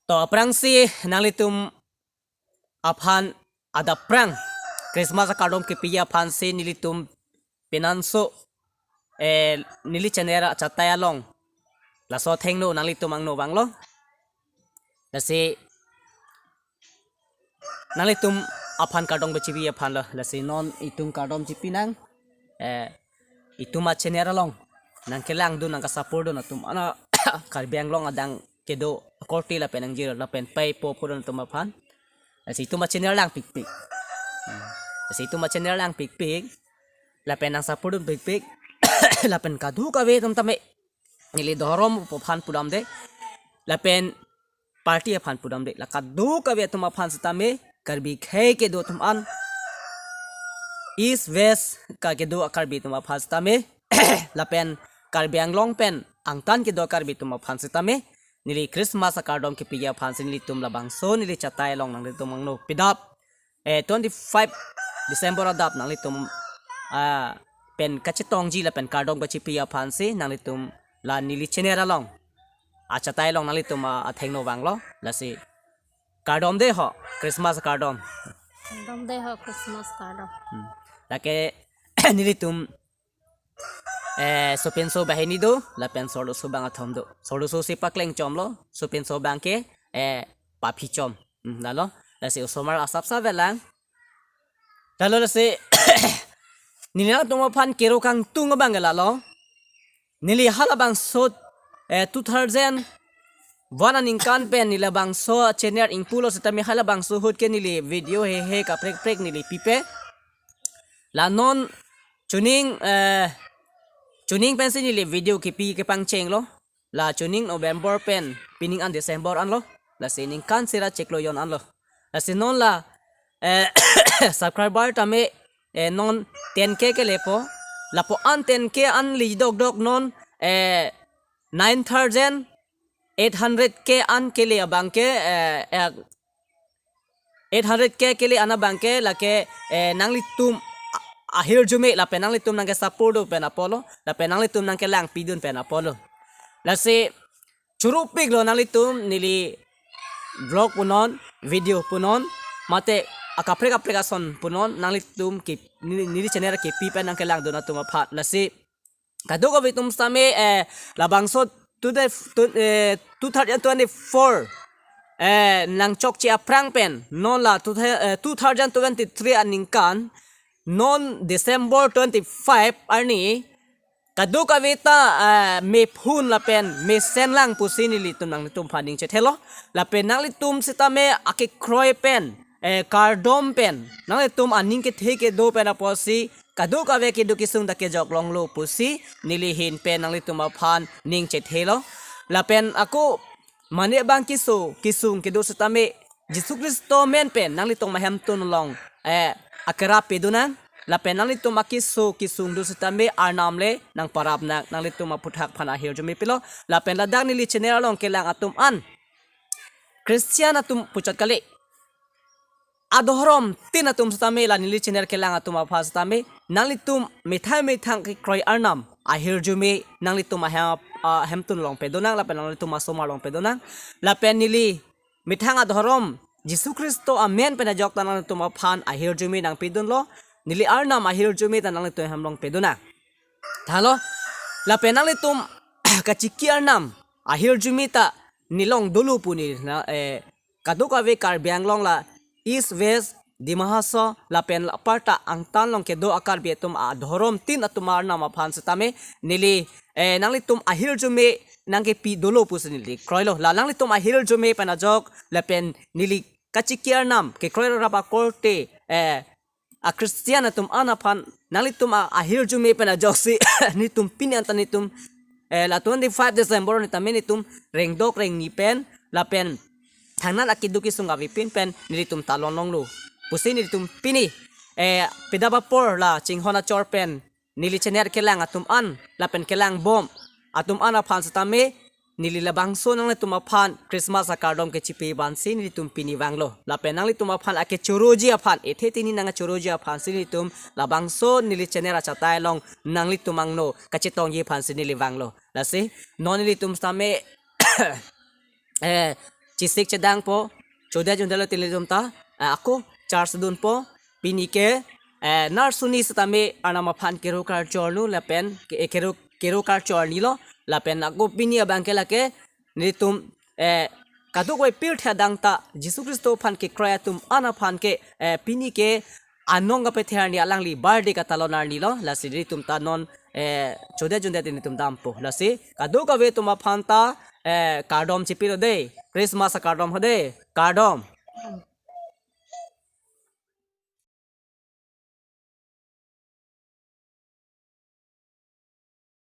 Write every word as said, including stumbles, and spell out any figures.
To aphrangsi nanglitum aphan adapprang Christmas akardom kepi aphansi nelitum penanso, eh, neli channel achatai along laso athengno nanglitum angno vanglo. Lasi nanglitum aphan kardom pachipi aphan lo. Lasi non itum kardom chipi nang, eh, itum achannel along nangkelangdun, nangkasupport dun atum ana Karbi Anglong adang kedo akorte lapen angjir lapen pei po pudun atum aphan. Lasi itum achannel langpikpik. Hmm. Lasi itum achannel langpikpik lapen nangsupport dunpikpik. Lapen kadokave atum tame, neli dhorom aphan pudamde, lapen party aphan pudamde, la kadokave atum aphan sitame, Karbi akhei kedo atum an, East West ka kedo a-Karbi atum aphan sitame, lapen Karbi Anglong pen angtan kedo a-Karbi atum aphan sitame, neli Christmas akardom kepi aphansi nelitum labangso neli chatai along nanglitum angno pidap, eh, twenty-five December adap nanglitum, ah, pen kachetongji lapen kardom kachipi aphansi nanglitum la neli channel along achatai along nanglitum, ah, athengno vanglo. Lasi kardom de ho, Christmas kardom. Kardom de ho, Christmas kardom. Hmm. Lake nelitum, eh, sopinso banghini do, lapen soloso bang athom do. Soloso si pakleng chomlo, sopinso bang ke, eh, paphi chom. Hmm, lalo, lasi osomar asapsa velang. Lalo lasi, neli nangtum aphan kero kangtung abang ke lalo. Neli halabangso, eh, two thousand one aningkan pen neli labangso channel ingpulo sitame halabangso ahut ke neli video hehe kaprek prek neli pipe. La non chuning, eh, chuning pensi neli video kepi kepangchenglo. La chuning November pen pining an December anlo. Lasi ningkan sira chiklo jon anlo. Lasi non la, eh, subscriber tame, eh, non ten K kelepo. Lapu-an ten K an le dokdok non, eh, nine thousand eight hundred K an kele abang ke, eh, eh, eight hundred K kele an abang ke lake, eh, nanglitum a-, ahirjume lapen nanglitum nangkesupport dun pen apotlo, lapen nanglitum nangkelangpidun pen apotlo. Lasi churupiklo nanglitum neli vlog punon, video punon, mate akaprek kaprek ason punon, nanglitum ke neli, neli channel kepi pen nangkelangdun atum aphan. Lasi kadokave atum sitame, eh, labangso two, two, eh, two thousand twenty-four, eh, nangchokche aphrang pen, non la two, eh, two thousand twenty-three aningkan, non December twenty-five arni, kadokave ta, eh, mephun lapen mesenlang pusi nelitum nanglitum aphan ning chethelo, lapen nanglitum sitame akekroi pen, eh, kardom pen, nanglitum aning kethe kedo pen apotsi, kadokave kedo kesung ta kejok longlo pusi, neli ahin pen nanglitum aphan ning chethelo. Lapen ako mane abang keso kesung kedo sitame, Jisu Khristo amen pen nanglitum ahemtun along, eh, akerap pedun nang, lapen nanglitum akeso kesung do sitame Arnam le nangparap nang, nanglitum aphuthak aphan ahirjume pilo, lapen ladak neli channel along kelang atum an, Christian atum puchot kali, adhorom tin atum sitame, la neli channel kelang atum aphan sitame, nanglitum methang methang kekroi Arnam ahirjume nanglitum ahem, ahemtun along pedun nang, lapen nanglitum asomar along pedun nang, lapen neli methang adhorom Jisu Khristo amen pen ajok ta nanglitum aphan ahirjume nangpidunlo, neli Arnam ahirjume ta nanglitum ahem along pedun nang. Thalo, lapen nanglitum kachiki Arnam ahirjume ta nelong dolo pu neli na, eh, kadokave Karbi Anglong la East West, Dima Hasao, lapen la aparta angtan along kedo a-Karbi atum adhorom tin atum Arnam aphan sitame, neli, eh, nanglitum ahirjume nangkepi dolo pusi neli kroilo. La nanglitum ahirjume pen ajok, lapen neli kachiki Arnam kekroi rap akorte, eh, a-Christian atum an aphan, nanglitum a-, ahirjume pen ajoksi, netum pini anta netum, eh, la twenty-five December ni tame netum rengdok rengni pen, lapen thangnat akedo kesung avepin pen nelitum talon longlo pusi nelitum pini, eh, pidap apor la chinghon achor pen neli channel kelang atum an, lapen kelangbom atum an aphan sitame, neli labangso nanglitum aphan Christmas akardom kechipi aphansi nelitum pini vanglo. Lapen nanglitum aphan akechoroji aphan, ethe tini nangkechoroji aphansi nelitum labangso neli channel achatai along nanglitum angno kachetongji aphansi neli vanglo. Lasi, non nelitum sitame, eh, chesik chedangpo, chodet jundetlo te nelitum ta, eh, ako charsedunpo, pini ke, eh, narsuni setame Arnam aphan kero karchorlo lapen ke, eh, kero, kero karchornilo, lapen ako pini abang ke lake nelitum, eh, kadokave pirthe adang ta Jisu Khristo aphan kekroi atum an aphan ke, eh, pini ke anong kapethe arni alangli birthday katalon arnilo, lasi nelitum ta non, eh, chodet jundetlo te nelitum dampo. Lasi kadokave atum aphan ta, eh, kardom chepilo dei, Christmas akardom ho dei, kardom.